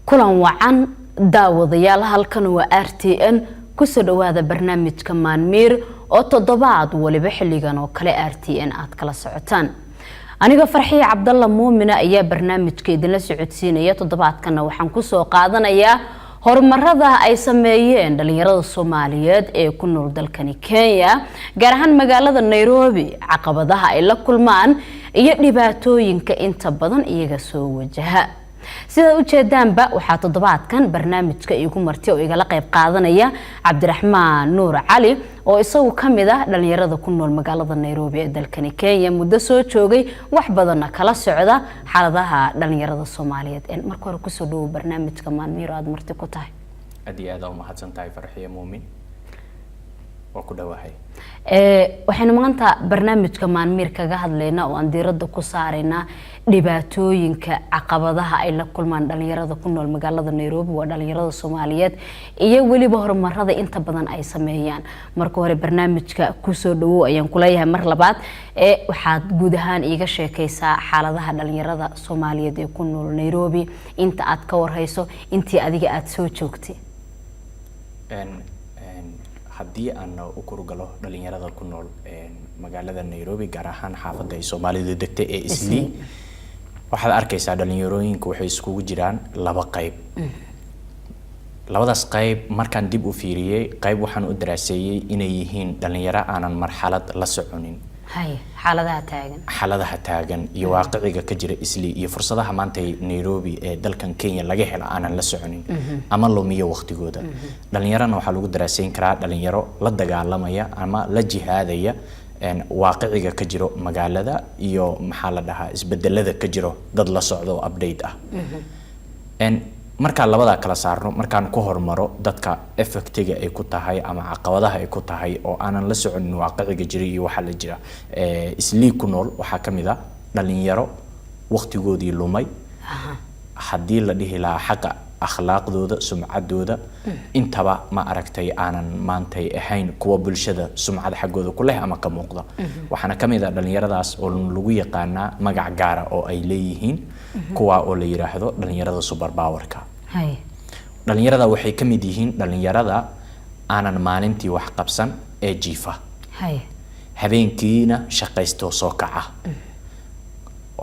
Kulan wacan, daawadayaal. Halkan waa RTN. Kusoo dhawaada barnaamijka Maanmiir oo toddobaad waliba xilligan oo kale RTN aad kala socotaan. Aniga, Farxiya Cabdalla Muumina, ayaa barnaamijka idinla socodsiinaya. Toddobaadkana waxaan kusoo qaadanayaa horumarada ay sameeyeen dhalinyarada Soomaaliyeed ee ku nool dalkani Kenya, gaar ahaan magaalada Nairobi, caqabadaha ay la kulmaan iyo dhibaatooyinka inta badan iyaga soo wajaha. Sidaad ujeedaanba, waxaa toddobaadkan barnaamijka iigu marti oo igala qayb qaadanaya Cabdiraxmaan Nuur Cali, oo isagu kamid ah dhalinyarada ku nool magaalada Nairobi ee dalkani Kenya, muddo soo joogay, wax badanna kala socda xaaladaha dhalinyarada Soomaaliyeed. Marka hore, kusoo dhawow barnaamijka Maanmiiro aada marti ku tahay. Aad iyo aad aa umahadsan tahay, Farxiye Muumin, waa ku dhawahay. Waxaynu maanta barnaamijka Maanmiir kaga hadlaynaa oo aan diiradda ku saaraynaa dhibaatooyinka, caqabadaha ay la kulmaan dhalinyarada ku nool magaalada Nairobi, waa dhalinyarada Soomaaliyeed, iyo weliba horumarada inta badan ay sameeyaan. Marka hore, barnaamijka kusoo dhawow ayaan kuleeyahay mar labaad. Waxaad guud ahaan iiga sheekaysaa xaaladaha dhalinyarada Soomaaliyeed ee ku nool Nairobi, inta aad ka warhayso, intii adiga aada soo joogtay. Haddii aan u kurgalo dhalinyarada ku nool magaalada Nairobi, gaar ahaan xaafadda ay Soomaalidu degtay ee Islii, waxaad arkaysaa dhalinyarooyinku waxay iskugu jiraan laba qayb. Labadaas qayb markaan dib u fiiriyey, qayb waxaan u daraaseeyey inay yihiin dhalinyaro aanan marxalad la soconin. Hay, xaaladaha taagan. Xaaladaha taagan iyo waaqiciga ka jira Islii iyo fursadaha maanta Nairobi ee dalkan Kenya laga helo aanan la soconin ama lumiyo waqtigooda. Dhalinyarana waxaa lagu daraaseyn karaa dhalinyaro la dagaalamaya ama la jihaadaya waaqiciga ka jiro magaalada iyo, maxaa la dhahaa, isbedelada ka jiro, dad la socdo oo update ah. Markaan labadaa kala saarno, markaan ku hormaro dadka effectiga ay ku tahay ama caqabadaha ay ku tahay oo aanan la soconin waaqiciga jira iyo waxaa la jira Islii ku nool, waxaa ka mid ah dhalinyaro waqtigoodii lumay, haddii la dhihi lahaa xaqa akhlaaqdooda, sumcaddooda intaba, ma aragtay, aanan maantay ahayn kuwa bulshada sumcad xaggooda ku leh ama ka muuqda. Waxaana ka mid ah dhalinyaradaas oo lagu yaqaanaa magac gaara oo ay leeyihiin, kuwa oo la yiraahdo dhalinyarada super powerka. Dhalinyarada waxay ka mid yihiin dhalinyarada aanan maalintii wax qabsan ee jiifa, habeenkiina shaqaystoo soo kaca,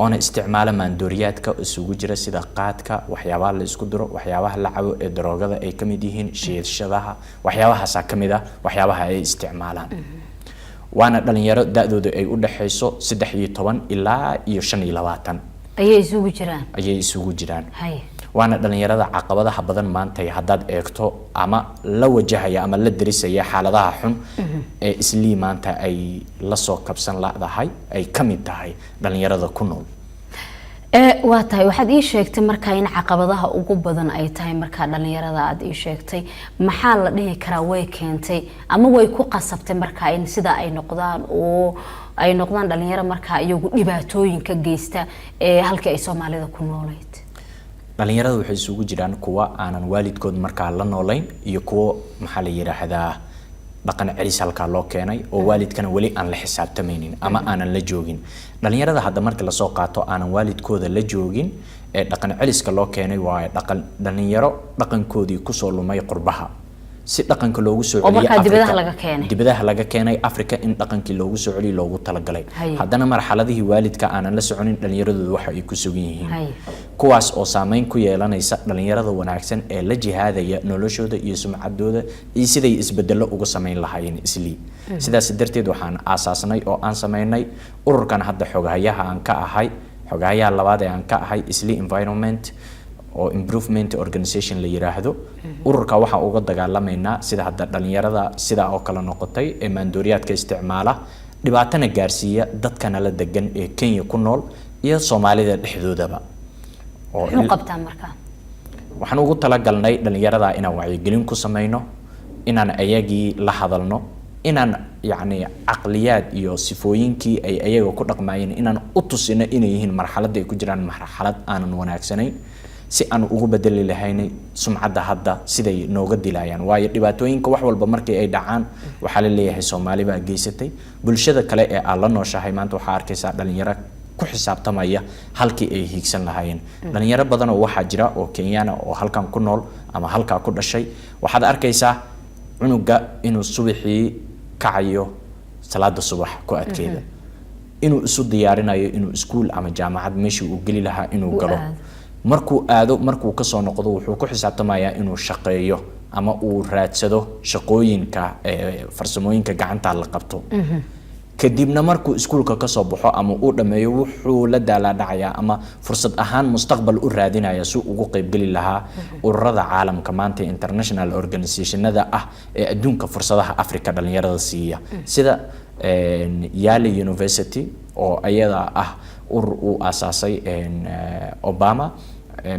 oona isticmaala maandooriyaadka isugu jira sida qaadka, waxyaabaha la isku diro, waxyaabaha la cabo ee daroogada ay ka mid yihiin, shiishadaha, waxyaabahaasaa ka mid ah waxyaabaha ay isticmaalaan. Waana dhalinyaro da-dooda ay u dhexayso 13 ilaa iyo 25. Ayay isugu jiraan. Ayay isugu jiraan. Waana dhalinyarada caqabadaha badan maantay haddaad eegto ama la wajahaya ama la derisaya xaaladaha xun ee Islii maanta ay la soo kabsan la'dahay ay ka mid tahay dhalinyarada ku nool. Waa tahay. Waxaad ii sheegtay markaa in caqabadaha ugu badan ay tahay markaa dhalinyarada aad ii sheegtay. Maxaa la dhihi karaa way keentay ama way ku qasabtay markaa in sidaa ay noqdaan oo ay noqdaan dhalinyaro markaa iyagu dhibaatooyin ka geysta ee halkii ay Soomaalida ku nooleyd? Dhalinyarada waxay isugu jiraan kuwa aanan waalidkood markaa la noolayn iyo kuwo, maxaa la yidhaahdaa, dhaqan celis halkaa loo keenay oo waalidkana weli aan la xisaabtamaynin ama aanan la joogin. Dhalinyarada hadda marka lasoo qaato aanan waalidkooda la joogin ee dhaqan celiska loo keenay, waa dhaqan dhalinyaro dhaqankoodii kusoo lumay qurbaha. Si dhaqanka loogu soo Oo celiyo markaa dibadaha Afrika- laga keenay. Dibadaha laga keenay Africa in dhaqankii loogu soo celiyo loogu talagalay. Haddana marxaladihii waalidka aanan la soconin dhalinyaradoodu waxa ay ku sugan yihiin, kuwaas oo saameyn ku yeelanaysa dhalinyarada wanaagsan ee la jihaadaya noloshooda iyo sumcadooda iyo siday isbedelo uga sameyn lahaayeen Islii. Sidaas darteed waxaan aasaasnay oo aan sameynay ururkan hadda xoghayaha aan ka ahay, xoghayaha labaad ee aan ka ahay, Islii Environment oo Improvement Organization la yiraahdo. Ururka waxaan uga dagaalamaynaa sida hadda dhalinyarada sidaa oo kale noqotay ee maandooriyaadka isticmaala, dhibaatana gaarsiiya dadkana la degan ee Kenya ku nool iyo Soomaalida dhexdoodaba oo Muxuu qabtaa markaa? Waxaan ugu talagalnay dhalinyarada inaan wacyigelin ku sameyno, inaan ayagii la hadalno, inaan yacni caqliyaad iyo sifooyinkii ay ayaga ku dhaqmayeen inaan u tusino inay yihiin marxaladda ay ku jiraan marxalad aanan wanaagsanayn, si aan ugu bedeli lahaynay sumcadda hadda siday nooga dilayaan. Waayo, dhibaatooyinka wax walba markii ay dhacaan waxaa la leeyahay Soomaali baa geysatay. Bulshada kale ee aad la nooshahay maanta waxaa arkaysaa dhalinyaro ku xisaabtamaya halkii ay hiigsan lahaayeen. Dhalinyaro badan oo waxaa jira oo Kenyaana oo halkan ku nool ama halkaa ku dhashay. Waxaad arkaysaa cunuga inuu subaxii kacayo, salaada subax ku adkeeda, inuu isu diyaarinayo inuu iskuul ama jaamacad meeshii uu geli lahaa inuu uu galo. Aado. Markuu aado, markuu kasoo noqdo, wuxuu ku xisaabtamayaa inuu shaqeeyo ama uu raadsado shaqooyinka farsamooyinka gacanta la qabto. Kadibna markuu iskuulka kasoo baxo ama uu dhameeyo, wuxuu la daalaa dhacayaa ama fursad ahaan mustaqbal u raadinaya si ugu qaybgeli lahaa ururada caalamka maanta, international organizationada ah ee adduunka fursadaha Africa dhalinyarada siiya, sida Yale University oo ayada ah urur uu aasaasay Obama,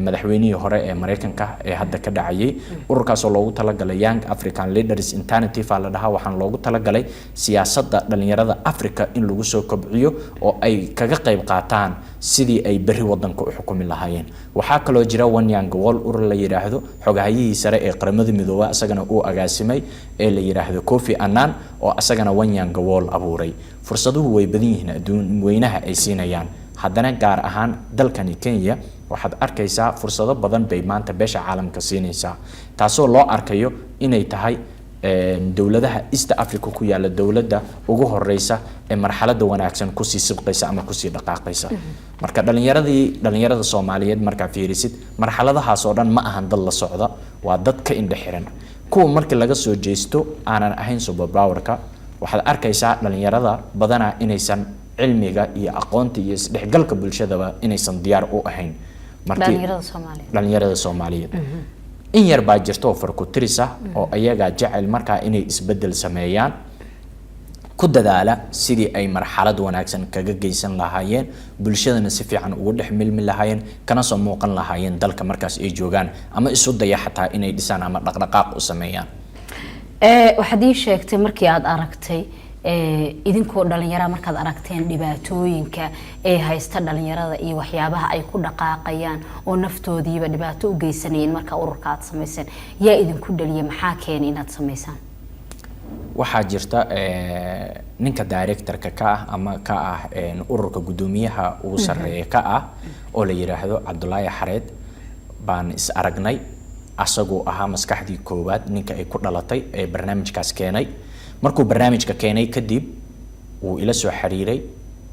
madaxweynihii hore ee Mareykanka ee hadda ka dhacayay. Ururkaasoo loogu talagalay Young African Leaders Initiative aa la dhahaa. Waxaana loogu talagalay siyaasadda dhalinyarada Africa in lagu soo kobciyo oo ay kaga qayb qaataan sidii ay berri wadanka u xukumi lahaayeen. Waxaa kaloo jira One Young World urur la yidhaahdo, xogahayihii sare ee Qaramada Midoobay asagana uu agaasimay ee la yidhaahdo Kofi Annan, oo asagana One Young World abuuray. Fursaduhu way badan yihiin adduun weynaha ay siinayaan. Haddana gaar ahaan dalkani Kenya waxaad arkaysaa fursado badan bay maanta beesha caalamka siinaysaa, taasoo loo arkayo inay tahay dowladaha East Africa ku yaala dowladda ugu horeysa ee marxaladda wanaagsan kusii sibqaysa ama kusii dhaqaaqaysa. Marka dhalinyarada Soomaaliyeed markaa fiirisid, marxaladahaas oo dhan ma ahan dad la socda, waa dad ka indhe xiran. Kuwa markii laga soo jeesto aanan ahayn superpowerka, waxaad arkaysaa dhalinyarada badanaa inaysan cilmiga iyo aqoonta iyo isdhexgalka bulshadaba inaysan diyaar u ahayn. Dhalinyarada Soomaaliyeed. Dhalinyarada Soomaaliyeed in yar baa jirta oo farkutiris ah oo ayagaa jecel markaa inay isbedel sameeyaan, ku dadaala sidii ay marxalad wanaagsan kaga geysan lahaayeen bulshadana, si fiican ugu dhex milmi lahaayeen, kana soo muuqan lahaayeen dalka markaas ay joogaan, ama isu daya xataa inay dhisaan ama dhaqdhaqaaq u sameeyaan. Waxaad ii sheegtay markii aada aragtay, idinkoo dhalinyara, markaad aragteen dhibaatooyinka ee haysta dhalinyarada iyo waxyaabaha ay ku dhaqaaqayaan oo naftoodiiba dhibaato u geysanayeen, markaa ururka aad samayseen, yaa idinku dhaliya? Maxaa keenay inaad samaysaan? Waxaa jirta ninka directorka ka ah ama ka ah ururka, guddoomiyaha ugu sarreeya ka ah, oo la yiraahdo Cabdulaahi Xareed baan is aragnay. Asaguu ahaa maskaxdii koowaad, ninka ay ku dhalatay ee barnaamijkaas keenay. Markuu barnaamijka keenay kadib wuu ila soo xiriiray.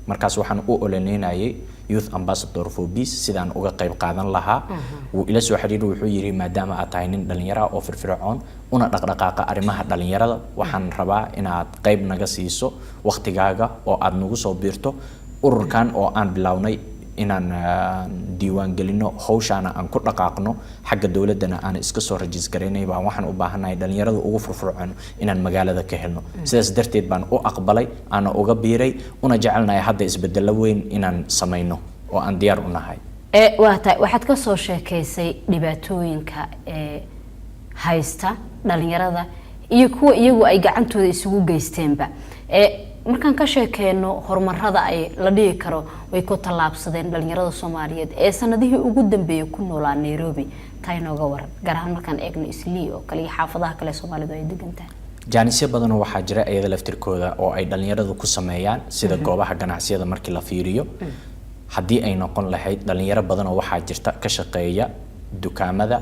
Markaas waxaan u ololeynayay Youth Ambassador for Peace sidaan uga qayb qaadan lahaa. Wuu ila soo xiriiray, wuxuu yidhi, "Maadaama aad tahay nin dhalinyaro ah oo firfircoon una dhaqdhaqaaqa arrimaha dhalinyarada, waxaan rabaa inaad qayb naga siiso waqtigaaga oo aad nagu soo biirto ururkan oo aan bilownay inaan diiwaan gelino, hawshaana aan ku dhaqaaqno, xagga dowladdana aan iska soo rajiis garaynay. Baan waxaan u baahanahay dhalinyarada ugu furfurcoon inaan magaalada ka helno." Sidaas darteed baan u aqbalay, aana uga biiray, una jecelnahay hadda isbedelo weyn inaan samayno oo aan diyaar u nahay. Waa tahay. Waxaad ka soo sheekaysay dhibaatooyinka ee haysta dhalinyarada iyo kuwa iyagu ay gacantooda isugu geysteenba. Markaan ka sheekeyno horumarada ay la dhihi karo way ku tallaabsadeen dhalinyarada Soomaaliyeed ee sanadihii ugu dambeeyay ku noolaa Nairobi, taa inooga waran, gaar ahaan markaan eegno Islii oo kale iyo xaafadaha kale ee Soomaalidu ay degan tahay. Jaanisyo badanoo waxaa jira iyada laftirkooda oo ay dhalinyaradu ku sameeyaan, sida goobaha ganacsiyada markii la fiiriyo. Haddii ay noqon lahayd, dhalinyaro badanoo waxaa jirta ka shaqeeya dukaamada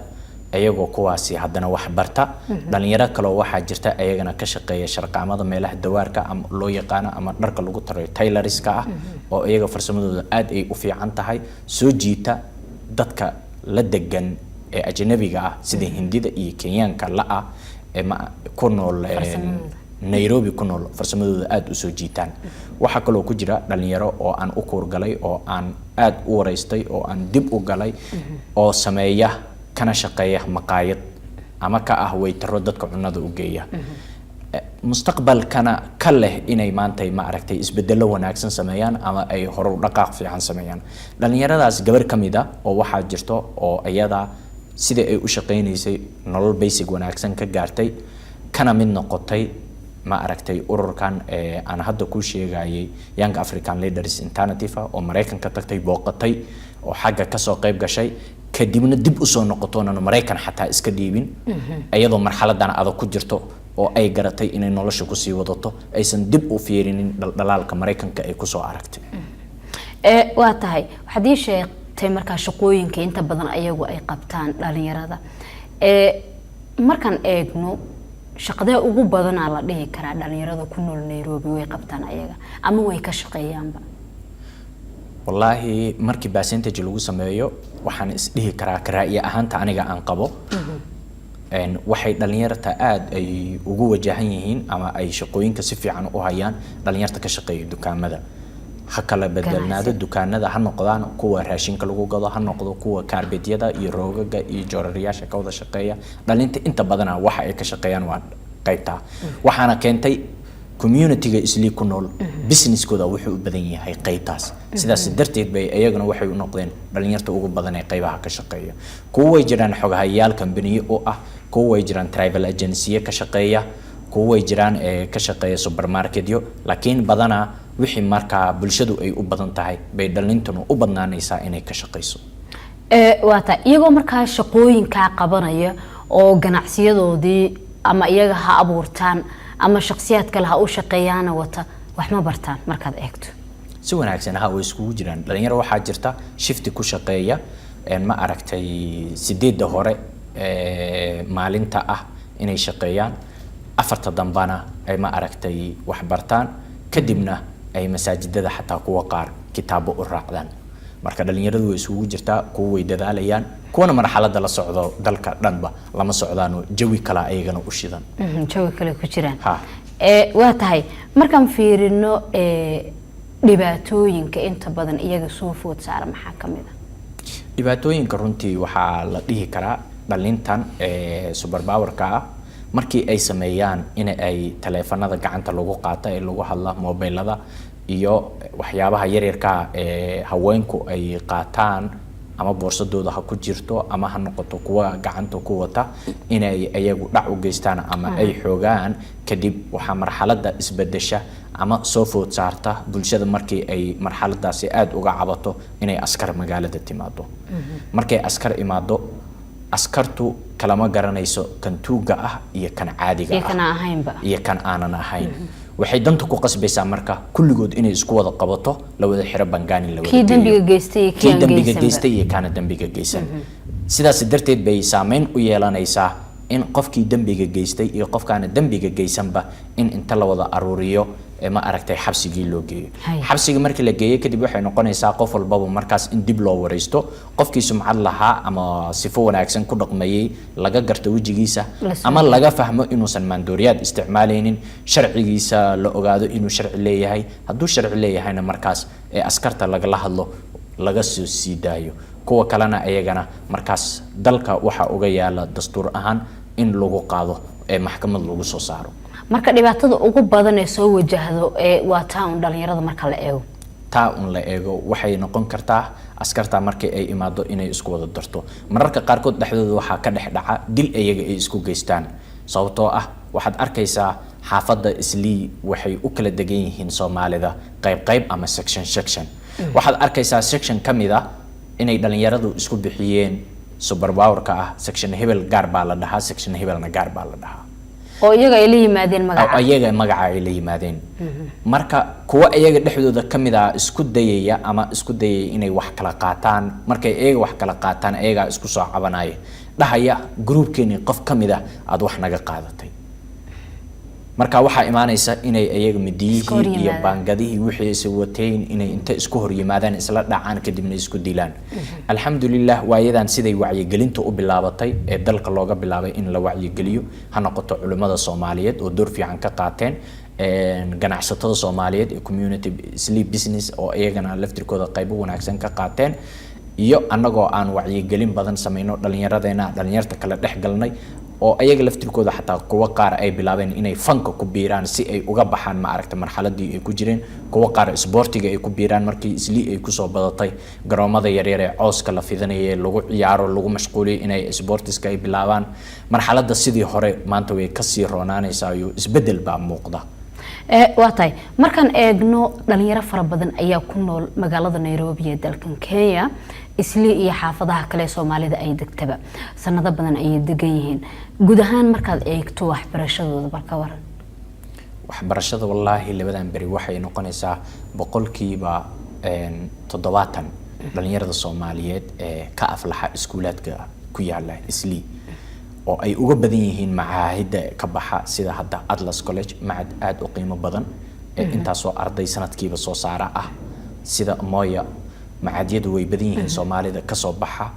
iyagoo kuwaasi haddana wax barta. Dhalinyaro kaloo waxaa jirta ayagana ka shaqeeya sharqaamada, meelaha dawaarka ama loo yaqaano ama dharka lagu tarayo, tailorska ah, oo iyaga farsamadooda aad ay u fiican tahay, soo jiita dadka la degan ee ajnabiga ah, sida Hindida iyo Kenyaanka la ah ee ma ku nool Nairobi ku nool, farsamadooda aada u soo jiitaan. Waxaa kaloo ku jira dhalinyaro oo aan u kuurgalay oo aan aada u wareystay oo aan dib u galay oo sameeya kana shaqeeya maqaayad ama ka ah waytaro dadka cunada u geeya, mustaqbalkana ka leh inay maanta, ma aragtay, isbedelo wanaagsan sameeyaan ama ay horu dhaqaaq fiican sameeyaan. Dhalinyaradaas gabar ka mid a oo waxaa jirto oo iyada sidii ay u shaqeynaysay nolol basic wanaagsan ka gaartay, kana mid noqotay, ma aragtay, ururkan aan hadda kuu sheegayay, Young African Leaders Initiative, oo Maraykanka tagtay, booqatay oo xagga kasoo qayb gashay, kadibna dib usoo noqotoonan Maraykan xataa iska dhiibin, iyadoo marxaladan adag ku jirto oo ay garatay inay nolosha kusii wadato, aysan dib u fiirinin dhaldhalaalka Maraykanka ay kusoo aragtay. Waa tahay, waxaad ii sheegtay markaa shaqooyinka inta badan ayagu ay qabtaan dhalinyarada. Markaan eegno, shaqadee ugu badanaa la dhihi karaa dhalinyarada ku nool Nairobi way qabtaan ayaga ama way ka shaqeeyaanba? Wallaahi, markii percentage lagu sameeyo, waxaan isdhihi karaa, karaa'iye ahaanta aniga aan qabo, waxay dhalinyarta aada ay ugu wajahan yihiin ama ay shaqooyinka si fiican u hayaan dhalinyarta ka shaqeeya dukaamada, ha kala bedelnaado. Ganacsi. Dukaanada ha noqdaan kuwa raashinka lagu gado, ha noqdo kuwa kaarbetyada iyo roogaga iyo joorariyaasha ka wada shaqeeya. Dhalinta inta badana waxa ay ka shaqeeyaan waa qaybtaa, waxaana keentay community-ga Islii ku nool businesskooda wuxuu u badan yahay qaybtaas. Sidaas darteed bay iyaguna waxay u noqdeen dhalinyarta ugu badan ee qaybaha ka shaqeeya. Kuwa way jiraan xoghayaal kambaniyo u ah, kuwa way jiraan travel agency ka shaqeeya, kuwa way jiraan ee ka shaqeeya supermarketyo, laakiin badanaa wixii markaa bulshadu ay u badan tahay bay dhalintuna u badnaanaysaa inay ka shaqeyso. Waa tahay, iyagoo markaa shaqooyinkaa qabanaya oo ganacsiyadoodii ama iyaga ha abuurtaan ama shakhsiyaad kale ha u shaqeeyaana wata, wax ma bartaan markaad eegto? Si wanaagsan, ha, way iskugu jiraan. Dhalinyaro waxaa jirta shifti ku shaqeeya, ma aragtay, 8-da hore maalinta ah inay shaqeeyaan, 4-ta dambana ay, ma aragtay, wax bartaan, kadibna ay masaajidada xataa kuwa qaar kitaabo u raacdaan. Marka dhalinyaradu way isugu jirtaa, kuwa way dadaalayaan, kuwana marxaladda la socdo dalka dhanba lama socdaano, jawi kala ayagana u shidan. Jawi kale ku jiraan. Ha. Waa tahay, markaan fiirino dhibaatooyinka inta badan iyaga soo food saara, maxaa ka mid ah? Dhibaatooyinka runtii waxaa la dhihi karaa dhalintan superpowerka ah markii ay sameeyaan in ay taleefanada gacanta lagu qaato ee lagu hadla, mobilada iyo waxyaabaha yaryarka ee haweenku ay qaataan, ama boorsadooda ha ku jirto ama ha noqoto kuwa gacanta ku wata, inay iyagu dhac u geystaan ama ay xoogaan. Kadib waxaa marxaladda isbedesha ama soo food saarta bulshada, markii ay marxaladaasi aada uga cabato, inay askar magaalada timaado. Markay askar imaado, askartu kalama garanayso kan tuuga ah iyo kan caadiga iyo ah kana ahaynba. Iyo kan aanan ahayn. Waxay danta ku qasbaysaa marka kulligood inay isku wada qabato, la wada xiro, Pangani la wada kii geeyo. Dembiga geystay iyo kii kii aan dembiga geysanba. geystay iyo kaana dembiga geysan. Sidaas darteed bay saameyn u yeelanaysaa in qofkii dembiga geystay iyo qofkaana dembiga geysanba in inta la wada aruuriyo ee, ma aragtay, xabsigii loo geeyo. Xabsiga markii la geeyo kadib, waxay noqonaysaa qof walbaba markaas in dib loo wareysto. Qofkii sumcad lahaa ama sifo wanaagsan ku dhaqmayay laga garto wejigiisa La soo ama laga fahmo inuusan maandooriyaad isticmaalaynin, sharcigiisa la ogaado inuu sharci leeyahay. Hadduu sharci leeyahayna, markaas ee askarta lagala hadlo, laga soo sii daayo. Kuwa kalena ayagana markaas dalka waxa uga yaala dastuur ahaan in lagu qaado ee maxkamad lagu soo saaro. Marka dhibaatada ugu badan ee soo wajahdo ee waa taa un dhalinyarada marka la eego. Taa un la eego, waxay noqon kartaa askarta markii ay imaado inay isku wada darto. Mararka qaarkood dhexdooda waxaa ka dhex dhaca dil iyaga ay isku geystaan, sababtoo ah waxaad arkaysaa xaafadda Islii waxay u kala degan yihiin Soomaalida qayb qayb ama section section. Waxaad arkaysaa section ka mid ah inay dhalinyaradu isku bixiyeen superpowerka ah, section hebel gaar baa la dhahaa, section hebelna gaar baa la dhahaa. Oo iyaga ay la yimaadeen magaca. Ayaga magaca ay la yimaadeen. Marka kuwa iyaga dhexdooda ka mid ah isku dayaya ama isku dayaya inay wax kala qaataan, markay iyaga wax kala qaataan, iyagaa isku soo cabanaya, dhahaya groupkeeni qof ka mid ah aada wax naga qaadatay. Marka waxaa imaanaysa inay iyaga Iska hor midiyihii iyo yimaadaan. baangadihii wixii is wateen inay inta isku hor yimaadaan, isla dhacaan, kadibna isku dilaan. Alxamdulilah, waayadan siday wacyigelinta u bilaabatay ee dalka looga bilaabay in la wacyigeliyo, ha noqoto culimmada Soomaaliyeed oo door fiican ka qaateen, ganacsatada Soomaaliyeed ee community sleep business oo iyagana laftirkooda qaybo wanaagsan ka qaateen, iyo annagoo aan wacyigelin badan samayno dhallinyaradeena, dhalinyarta kale dhex galnay, oo ayaga laftirkooda xataa kuwa qaar ay bilaabeen inay fanka ku biiraan si ay uga baxaan, ma aragta, marxaladii ay ku jireen. Kuwa qaar isboortiga ay ku biiraan markii Islii ay kusoo badatay garoomada yaryar ee cooska la fidinayo ee lagu ciyaaro, lagu mashquuliyo, inay isboortiska ay bilaabaan. Marxaladda sidii hore maanta way kasii roonaanaysaa iyo isbedel baa muuqda. Waa tahay, markaan eegno dhalinyaro fara badan ayaa ku nool magaalada Nairobi ee dalkan Kenya, Islii iyo xaafadaha kale ee Soomaalida ay degtaba sanado badan ayay degan yihiin. Guud ahaan markaad eegto waxbarashadooda, balka waran? Waxbarashada, wallaahi, labadan beri waxay noqonaysaa 100%. 70 dhalinyarada Soomaaliyeed ee ka aflaxa iskuulaadka ku yaala Islii, oo ay uga badan yihiin macaahidda ka baxa, sida hadda Atlas College, macad aada u qiimo badan ee intaasoo arday sanadkiiba soo saara ah, sida Moya. Macadyadu way badan yihiin Soomaalida kasoo baxa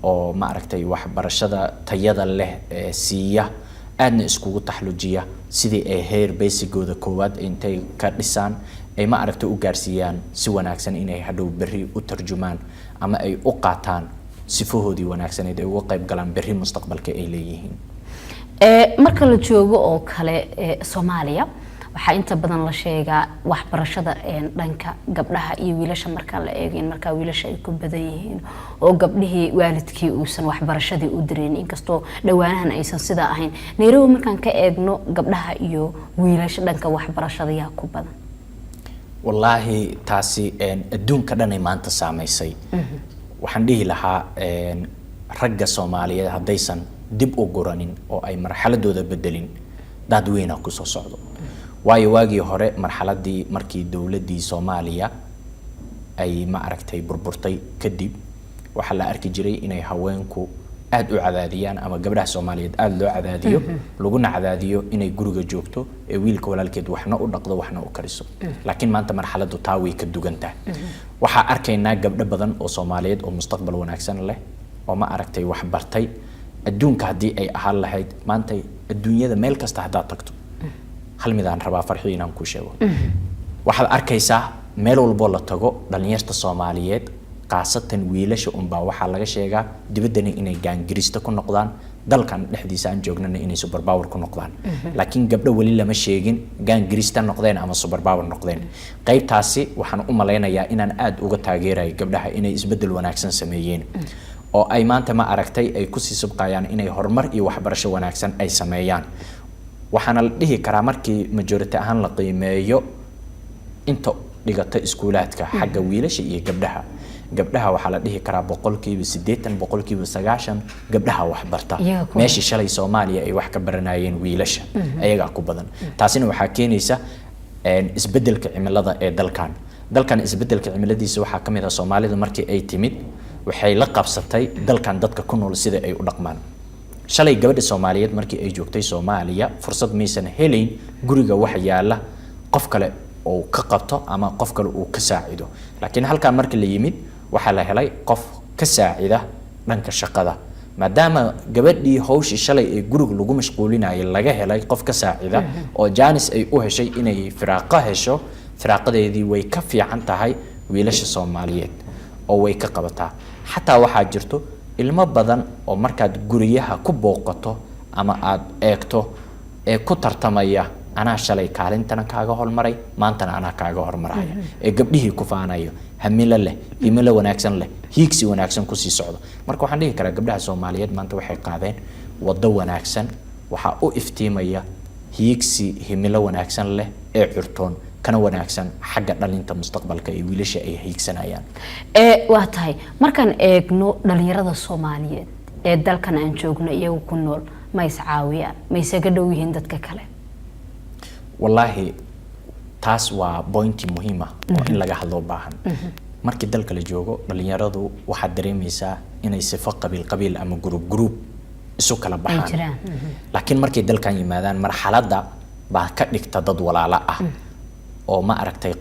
oo, ma aragtay, waxbarashada tayada leh ee siiya, aadna iskugu taxlujiya sidii ay heer basicgooda koowaad intay ka dhisaan ay, ma aragtay, u gaarsiiyaan si wanaagsan inay hadhow berri u tarjumaan ama ay u qaataan sifahoodii wanaagsaneyd ay uga qayb galaan berri mustaqbalka ay leeyihiin. Marka la joogo oo kale Soomaaliya, waxaa inta badan la sheegaa waxbarashada dhanka gabdhaha iyo wiilasha marka la eego in markaa wiilasha ay ku badan yihiin oo gabdhihii waalidkii uusan waxbarashadii u dirin, inkastoo dhowaanahan aysan sidaa ahayn. Nairobi markaan ka eegno, gabdhaha iyo wiilasha dhanka waxbarashada yaa ku badan? Wallaahi taasi adduunka dhanay maanta saamaysay. Waxaan dhihi lahaa ragga Soomaaliyeed haddaysan dib u guranin oo ay marxaladooda bedelin, daad weyna kusoo socdo. Waayo, waagii hore marxaladii markii dowladdii Soomaaliya ay, ma aragtay, burburtay kadib, waxaa la arki jiray inay haweenku aada u cadaadiyaan ama gabdhaha Soomaaliyeed aada loo cadaadiyo, laguna cadaadiyo inay guriga joogto ee wiilka walaalkeed waxna u dhaqdo, waxna u kariso. Laakiin maanta marxaladdu taa way ka dugan tahay. Waxaa arkaynaa gabdho badan oo Soomaaliyeed oo mustaqbal wanaagsan leh oo, ma aragtay, wax bartay. Adduunka haddii ay ahaan lahayd, maanta adduunyada meel kasta haddaad tagto, hal mid aan rabaa, Farxi, inaan kuu sheego. Waxaad arkaysaa meel walboo la tago dhalinyarta Soomaaliyeed, khaasatan wiilasha unbaa waxaa laga sheegaa dibaddana inay gangster ku noqdaan, dalkan dhexdiisa aan joognana inay superpower ku noqdaan. Laakiin gabdho weli lama sheegin gangster noqdeen ama superpower noqdeen. Qaybtaasi waxaan u malaynayaa inaan aada uga taageerayo gabdhaha inay isbeddel wanaagsan sameeyeen oo ay maanta, ma aragtay, ay kusii subqayaan inay horumar iyo waxbarasho wanaagsan ay sameeyaan. Waxaana la dhihi karaa, markii majority ahaan la qiimeeyo inta dhigata iskuulaadka xagga wiilasha iyo gabdhaha, gabdhaha waxaa la dhihi karaa 80%, 90% gabdhaha waxbarta. Iyaga ku Meeshii shalay Soomaaliya ay wax ka baranayeen wiilasha, ayagaa ku badan. Taasina waxaa keenaysa isbeddelka cimilada ee dalkan. Isbeddelka cimiladiisa waxaa ka mid ah Soomaalida markii ay timid waxay la qabsatay dalkan dadka ku nool sida ay u dhaqmaan. Shalay gabadha Soomaaliyeed markii ay joogtay Soomaaliya fursad maysan helayn guriga wax yaala qof kale uu ka qabto ama qof kale uu ka saacido. Laakiin halkan marka la yimid waxaa la helay qof ka saacida dhanka shaqada. Maadaama gabadhii hawshii shalay ee guriga lagu mashquulinayay laga helay qof ka saacida oo jaanis ay u heshay inay firaaqo hesho, firaaqadeedii way ka fiican tahay wiilasha Soomaaliyeed oo way ka qabataa. Xataa waxaa jirto ilmo badan oo markaad guryaha ku booqato ama aad eegto ee ku tartamaya, "Anaa shalay kaalintana kaaga hormaray, maantana anaa kaaga hormaraya," ee gabdhihii ku faanayo, hamilo leh, himilo wanaagsan leh, hiigsi wanaagsan kusii socdo. Marka waxaan dhihi karaa gabdhaha Soomaaliyeed maanta waxay qaadeen waddo wanaagsan. Waxaa u iftiimaya hiigsi himilo wanaagsan leh ee curtoon kana wanaagsan xagga dhalinta mustaqbalka ee wiilasha ay hiigsanayaan. Waa tahay. Markaan eegno dhalinyarada Soomaaliyeed ee dalkan aan joogno iyagu ku nool, ma is caawiyaan? Ma isaga dhow yihiin dadka kale? Wallaahi taas waa pointi muhiim ah oo in laga hadlo baahan. Markii dalka la joogo dhalinyaradu waxaad dareemaysaa inay sifo qabiil qabiil ama group group isu kala baxaan. Jiraan. Laakiin markay dalkan yimaadaan marxaladda baa ka dhigta dad walaalo ah oo, ma aragtay,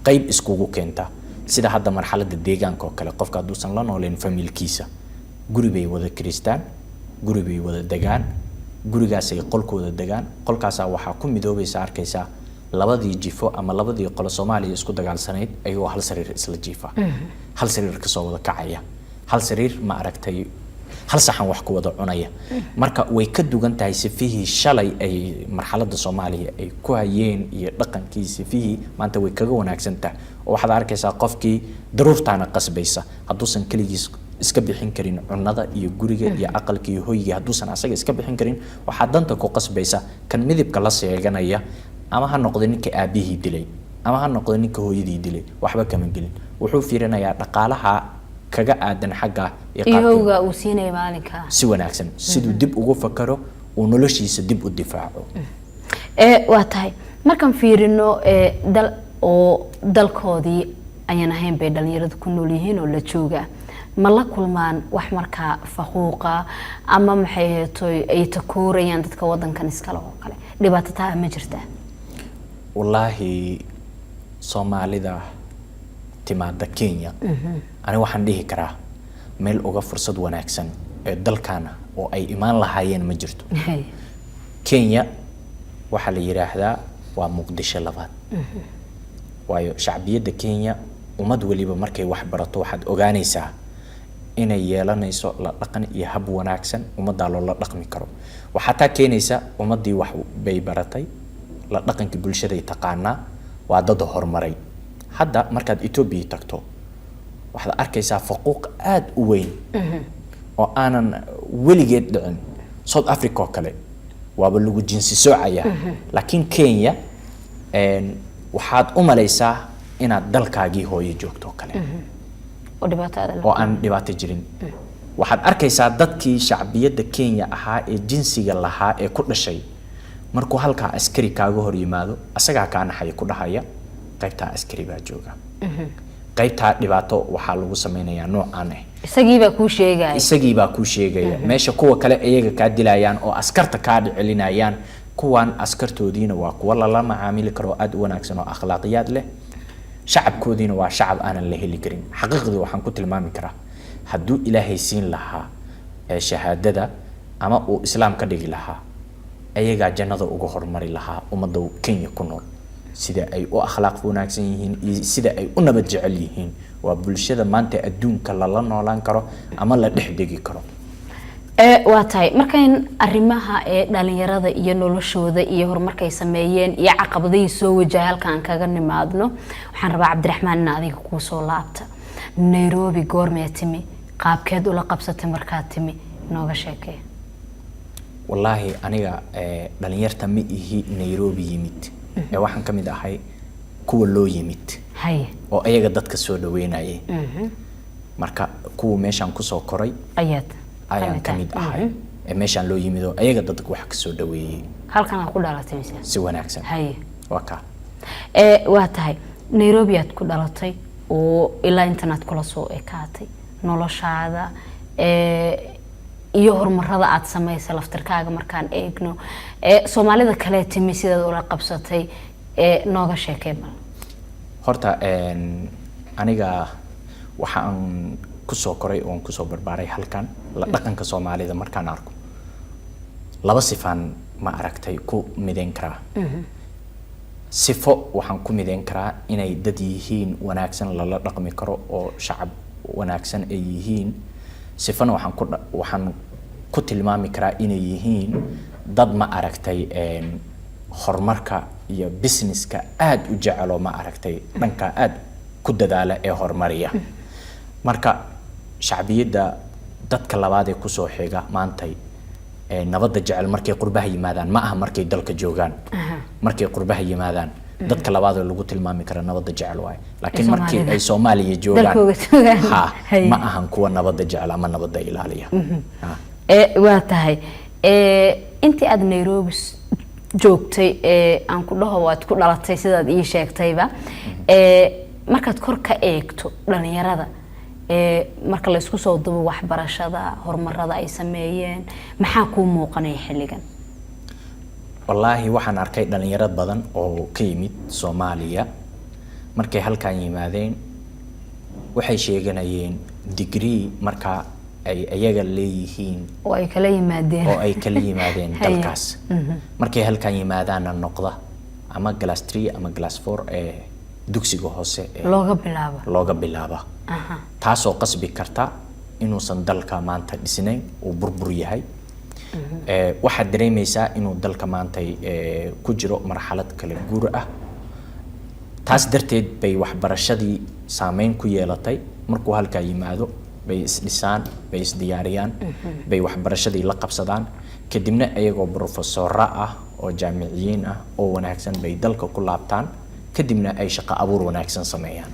qayb iskugu keenta. Sida hadda marxaladda deegaanka oo kale, qofka hadduusan la nooleyn familkiisa, guri bay wada kiristaan, guri bay wada degaan, gurigaasay qolkooda degaan. Qolkaasaa waxaa ku midoobaysa, arkaysaa labadii jifo ama labadii qolo Soomaaliya isku dagaalsanayd ayagoo hal sariir isla jiifa, hal sariir kasoo wada kacaya, hal sariir, ma aragtay, hal saxan wax ku wada cunaya. Marka way ka dugan tahay sifihii shalay ay marxaladda Soomaaliya ay ku hayeen iyo dhaqankii. Sifihii maanta way kaga wanaagsan tahay oo waxaad arkaysaa qofkii daruurtaana qasbaysa, hadduusan keligiis iska bixin karin cunada iyo guriga iyo aqalka iyo hoyga, hadduusan asaga iska bixin karin, waxaa danta ku qasbaysa kan midibka la sheeganaya, ama ha noqdo ninka aabihii dilay ama ha noqdo ninka hooyadii dilay, waxba kama gelin. Wuxuu fiirinayaa dhaqaalaha kaga aadan xagga iyo iyo qaabka howga uu siinaya maalinka. Si wanaagsan siduu dib ugu fakaro uu noloshiisa dib u difaaco. Waa tahay. Markaan fiirino dal oo dalkoodii Ayaan ahayn bay dhalinyaradu ku nool yihiin oo la jooga. Ma la kulmaan wax markaa faquuqa ama maxay ahaytoy ay takoorayaan dadka wadankan iskale oo kale? Dhibaato taa ma jirtaa? Wallaahi, Soomaalida timaada Kenya, aniga waxaan dhihi karaa meel uga fursad wanaagsan ee dalkaana oo ay imaan lahaayeen ma jirto. Kenya waxaa la yidhaahdaa waa Muqdisho labaad, waayo shacbiyadda Kenya, ummad weliba markay wax barato waxaad ogaanaysaa inay yeelanayso la dhaqan iyo hab wanaagsan ummaddaa loola dhaqmi karo. Waxaa taa keenaysa ummaddii wax bay baratay, la dhaqankii bulshaday taqaanaa, waa dad horumaray. Hadda markaad Etoobiya tagto waxaad arkaysaa faquuq aada u weyn oo aanan weligeed dhicin. South Africa oo kale waaba lagu jinsi soocaya, laakiin Kenya waxaad u malaysaa inaad dalkaagii hooyo joogto oo kale. Oo dhibaato aad Oo aan dhibaato jirin. Waxaad arkaysaa dadkii shacbiyadda Kenya ahaa ee jinsiga lahaa ee ku dhashay, markuu halkaa askari kaaga hor yimaado asagaa kaa naxaya, ku dhahaya qaybtaa askari baa jooga, qaybtaa dhibaato waxaa lagu sameynayaa noocaan ah. Isagii baa kuu sheegaya. Isagii baa kuu sheegaya. Meesha kuwa kale iyaga kaa dilayaan oo askarta kaa dhicelinayaan, kuwan askartoodiina waa kuwa lala macaamili karo oo aada u wanaagsan oo akhlaaqiyaad leh. Shacabkoodiina waa shacab aanan la heli karin. Xaqiiqdii waxaan ku tilmaami karaa, hadduu Ilaahay siin lahaa ee shahaadada ama uu Islaam ka dhigi lahaa, ayagaa jannada uga hormari lahaa ummadda Kenya ku nool. Sida ay u akhlaaq wanaagsan yihiin iyo sida ay u nabad jecel yihiin, waa bulshada maanta adduunka lala noolaan karo ama la dhex degi karo. Waa tahay. Markayn arrimaha ee dhalinyarada iyo noloshooda iyo horumarkay sameeyeen iyo caqabadihii soo wajahay halkaan kaga nimaadno, waxaan rabaa, Cabdiraxmaan, in adiga kuu soo laabta. Nairobi goormee timi? Qaabkeed ula qabsatay markaad timi? Nooga sheekee. Wallaahi, aniga dhalinyarta ma ihi Nairobi yimid ee waxaan ka mid ahay kuwa loo yimid oo ayaga dadka soo dhaweynayay. Marka kuwa meeshaan kusoo koray ayaad ayaan ka mid ahay ee meeshaan loo yimid oo ayaga dadka wax kasoo dhaweeyey. Halkan aad ku dhalatay mise? Si wanaagsan. Waa kaa. Waa tahay. Nairobi aad ku dhalatay oo ilaa intan aad kula soo ekaatay. Noloshaada iyo horumarada aad samaysay laftirkaaga markaan eegno, Soomaalida kale timi sidaad ula qabsatay, nooga sheekee bal. Horta aniga waxa aan kusoo koray oon kusoo barbaaray halkan. La dhaqanka Soomaalida markaan arko, laba sifaan ma aragtay ku midayn karaa. Sifo waxaan ku midayn karaa inay dad yihiin wanaagsan, lala dhaqmi karo oo shacab wanaagsan ay yihiin. Sifana waxaan ku tilmaami karaa inay yihiin dad ma aragtay horumarka iyo businesska aada u jecelo, ma aragtay, dhanka aada ku dadaala ee horumariya. Marka shacbiyadda dadka labaad ee kusoo xiga maantay ee nabadda jecel markay qurbaha yimaadaan, ma aha markay dalka joogaan, markay qurbaha yimaadaan dadka labaad oo lagu tilmaami kara nabadda jecel waaye. Laakiin markii Soomaalida. ay Soomaaliya joogaan, Dalkooga joogaan. ha, Haye. ma ahan kuwa nabadda jecel ama nabadda ilaaliya. Ha. Waa tahay. Intii aad Nairobi joogtay, aan ku dhaho waad ku dhalatay sidaad ii sheegtayba, markaad kor ka eegto dhalinyarada, marka laysku soo dubo waxbarashada, horumarada ay sameeyeen, maxaa kuu muuqanaya xilligan? Wallaahi, waxaan arkay dhalinyaro badan oo ka yimid Soomaaliya. Markay halkan yimaadeen waxay sheeganayeen degree markaa ay iyaga leeyihiin oo ay kala yimaadeen oo ay kala yimaadeen dalkaas. Markay halkan yimaadaanna noqda ama class 3 ama class 4 ee dugsiga hoose ee looga bilaabo. Looga bilaaba, taasoo qasbi karta inuusan dalka maanta dhisnayn, uu burbur yahay. Waxaad dareemaysaa inuu dalka maanta ku jiro marxalad kala guur ah. Taas darteed bay waxbarashadii saameyn ku yeelatay. Markuu halkaa yimaado bay isdhisaan, bay isdiyaariyaan, bay waxbarashadii la qabsadaan, kadibna iyagoo brofesora ah oo jaamiciyiin ah oo wanaagsan bay dalka ku laabtaan, kadibna ay shaqo abuur wanaagsan sameeyaan.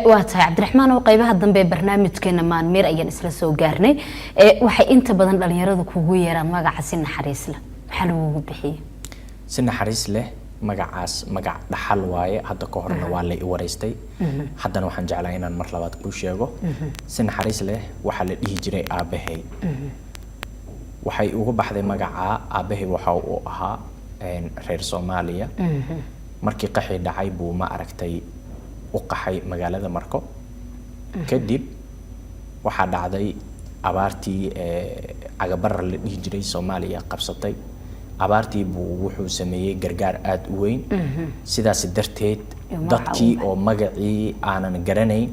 Waa tahay, Cabdiraxmaan. Oo qaybaha dambe ee barnaamijkeena Maanmiir ayaan isla soo gaarnay. Waxay inta badan dhalinyaradu kugu yeeraan magaca Si Naxariis Leh. Maxaa lagugu bixiyey? Si Naxariis Leh. Magacaas magac dhaxal waaye. Hadda ka horna waa la i waraystay, haddana waxaan jeclaa inaan mar labaad kuu sheego. Si naxariis leh waxaa la dhihi jiray aabbahay. Waxay ugu baxday magacaa, aabbahay waxa uu ahaa reer Soomaaliya. Markii qaxii dhacay buu, ma aragtay, u qaxay magaalada Marko. Kadib waxaa dhacday abaartii cagabarar la dhihi jiray, Soomaaliya qabsatay. Abaartii buu wuxuu sameeyey gargaar aada u weyn. Sidaas darteed iyo magaca dadkii ugu oo magacii aanan garanayn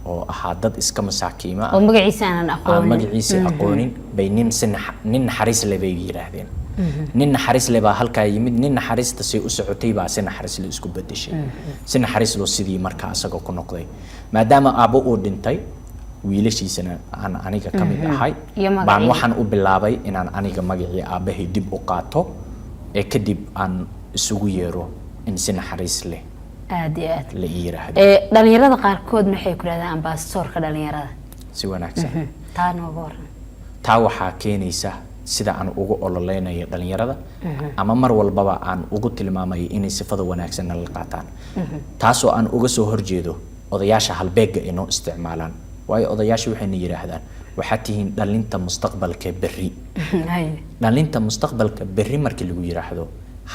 oo ahaa dad iska masaakiimo ah oo magaciisa aanan aan aqoonin, magaciisa aqoonin bay nin si nin naxariis leh bay yidhaahdeen. Nin naxariis leh baa halkaa yimid. Nin naxariista say u socotay baa si naxariis leh isku bedeshay. Si naxariis loo sidii markaa isagoo ku noqday, maadaama aabbo uu dhintay, wiilashiisana aan aniga ka mid ahay, iyo baan magacii. Waxaan u bilaabay inaan aniga magacii aabbahay dib u qaato ee kadib aan isugu yeero in si naxariis leh Aada iyo aad la ii yiraahdo. Dhalinyarada qaarkood maxay ku dhahdaan ambasadoorka dhalinyarada? Si wanaagsan. Taa nooga waran. Taa waxaa keenaysa sida aan ugu ololeynayo dhalinyarada ama mar walbaba aan ugu tilmaamayo inay sifada wanaagsanna la qaataan, taasoo aan uga soo horjeedo odayaasha halbeegga inoo isticmaalaan. Waayo, odayaasha waxayna yidhaahdaan, "Waxaad tihiin dhalinta mustaqbalka berri." Dhalinta mustaqbalka berri markii lagu yiraahdo,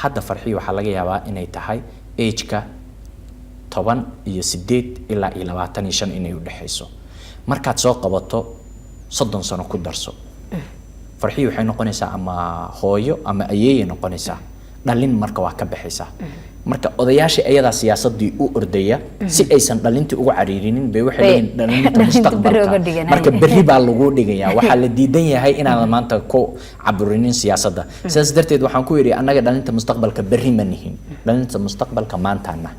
hadda Farxiyo waxaa laga yaabaa inay tahay age-ka 18 ilaa iyo 25 inay udhexayso. Markaad soo qabato 30 sano ku darso, Farxiyo waxay noqonaysaa ama hooyo ama ayeeyay noqonaysaa. Dhalin marka waa ka baxaysaa. Marka odayaasha ayadaa siyaasadii u ordaya si aysan dhalintii ugu cariirinin bay waxay Bay leeyihiin dhalinta dhalinta berri uga mustaqbalka. dhigan. Marka berri baa lagu dhigayaa. Waxaa la diidan yahay inaadan maanta ku caburinin siyaasadda. Sidaas darteed waxaan ku yidhi, annaga dhalinta mustaqbalka berri ma nihin, dhalinta mustaqbalka maantaana,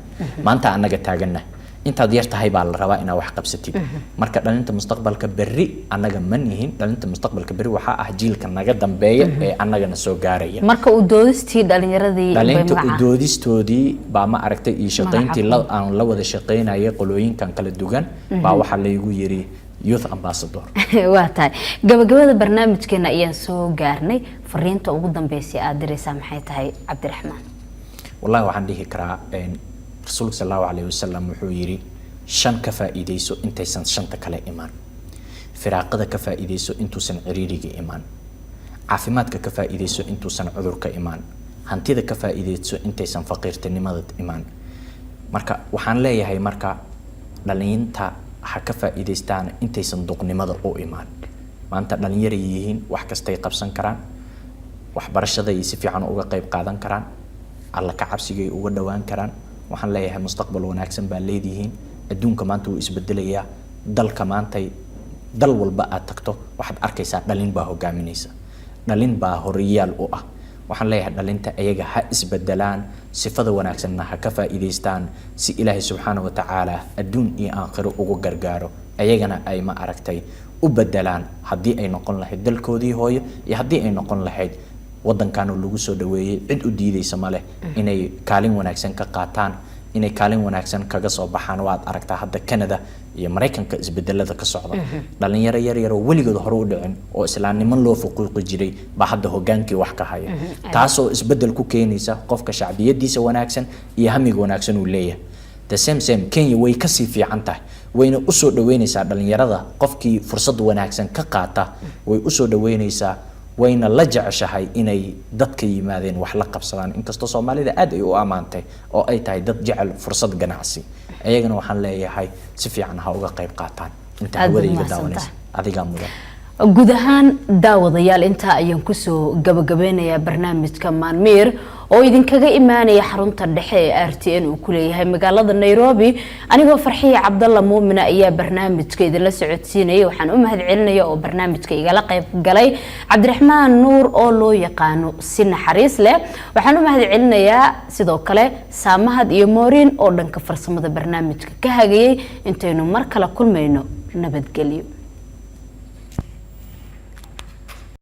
maanta annaga taaganna. Intaad yar tahay baa la rabaa inaad wax qabsatid. Marka dhalinta mustaqbalka berri annaga ma nihin. Dhalinta mustaqbalka berri waxaa ah jiilka naga dambeeya ee annagana soo gaaraya. Marka uu doodistii dhalinyaradii bay Dhalinta magaca udoodistoodii baa, ma aragtay, iyo shaqayntii la aan la wada shaqaynayay qolooyinkan kala duwan baa waxaa laygu yiri youth ambassador. Waa tahay. Gabagabada barnaamijkeena ayaan soo gaarnay. Fariinta ugu dambeysay aada diraysaa maxay tahay, Cabdiraxmaan? Wallahi waxaan dhihi karaa, rasuulka sal Allahu calayhi wasalam wuxuu yidhi, "Shan ka faa'iidayso intaysan shanta kale imaan. Firaaqada ka faa'iidayso intuusan ciriiriga imaan, caafimaadka ka faa'iidayso intuusan cudurka imaan, hantida ka faa'iidayso intaysan faqiirtinimada imaan." Marka waxaan leeyahay, marka dhalinta ha ka faa'iidaystaan intaysan duqnimada u imaan. Maanta dhalinyaray yihiin, wax kastay qabsan karaan, waxbarashaday si fiican uga qayb qaadan karaan, Alla ka cabsigay uga dhowaan karaan. Waxaan leeyahay, mustaqbal wanaagsan baa leedihiin. Adduunka maanta wuu isbedelayaa. Dalka maantay, dal walba aad tagto, waxaad arkaysaa dhalin baa hogaaminaysa, dhalin baa horiyaal u ah. Waxaan leeyahay, dhalinta ayaga ha isbedelaan, sifada wanaagsanna ha ka faa'iidaystaan, si Ilaahay subxaana wa tacaala adduun iyo aakhiro ugu gargaaro, ayagana ay, ma aragtay, u bedelaan, haddii ay noqon lahayd dalkoodii hooyo iyo haddii ay noqon lahayd waddankan oo lagu soo dhaweeyey. Cid u diideysa ma leh inay kaalin wanaagsan ka qaataan, inay kaalin wanaagsan kaga soo baxaan. Waad aragtaa hadda Canada iyo Maraykanka isbedelada ka socda. Dhalinyaro yar yar oo weligood hore u dhicin oo islaamnimo loo fuquuqi jiray baa hadda hogaankii wax ka haya, taasoo isbedel ku keenaysa qofka shacbiyadiisa wanaagsan iyo hamiga wanaagsan uu leeyahay. The same same Kenya way kasii fiican tahay, wayna usoo dhaweyneysaa dhalinyarada. Qofkii fursad wanaagsan ka qaata way usoo dhaweyneysaa, wayna la jeceshahay inay dadka yimaadeen wax la qabsadaan, inkastoo Soomaalida aad ay u ammaantay oo ay tahay dad jecel fursad ganacsi. Ayagana waxaan leeyahay, si fiican ha uga qayb qaataan. Inta Aad baad hawadayga mahadsantahay. daawanaysa, adigaa mudan. Guud ahaan daawadayaal, intaa ayaan kusoo gabagabeynayaa barnaamijka Maanmiir oo idinkaga imaanaya xarunta dhexe ee RTN uu ku leeyahay magaalada Nairobi. Anigoo Farxiya Cabdalla Muumina ayaa barnaamijka idinla socodsiinaya. Waxaan u mahad celinaya oo barnaamijka igala qayb galay Cabdiraxmaan Nuur oo loo yaqaano si naxariis leh. Waxaan u mahad celinayaa sidoo kale Saamahad iyo Mooriin oo dhanka farsamada barnaamijka ka hagayay. Intaynu mar kale kulmayno, nabadgelyo.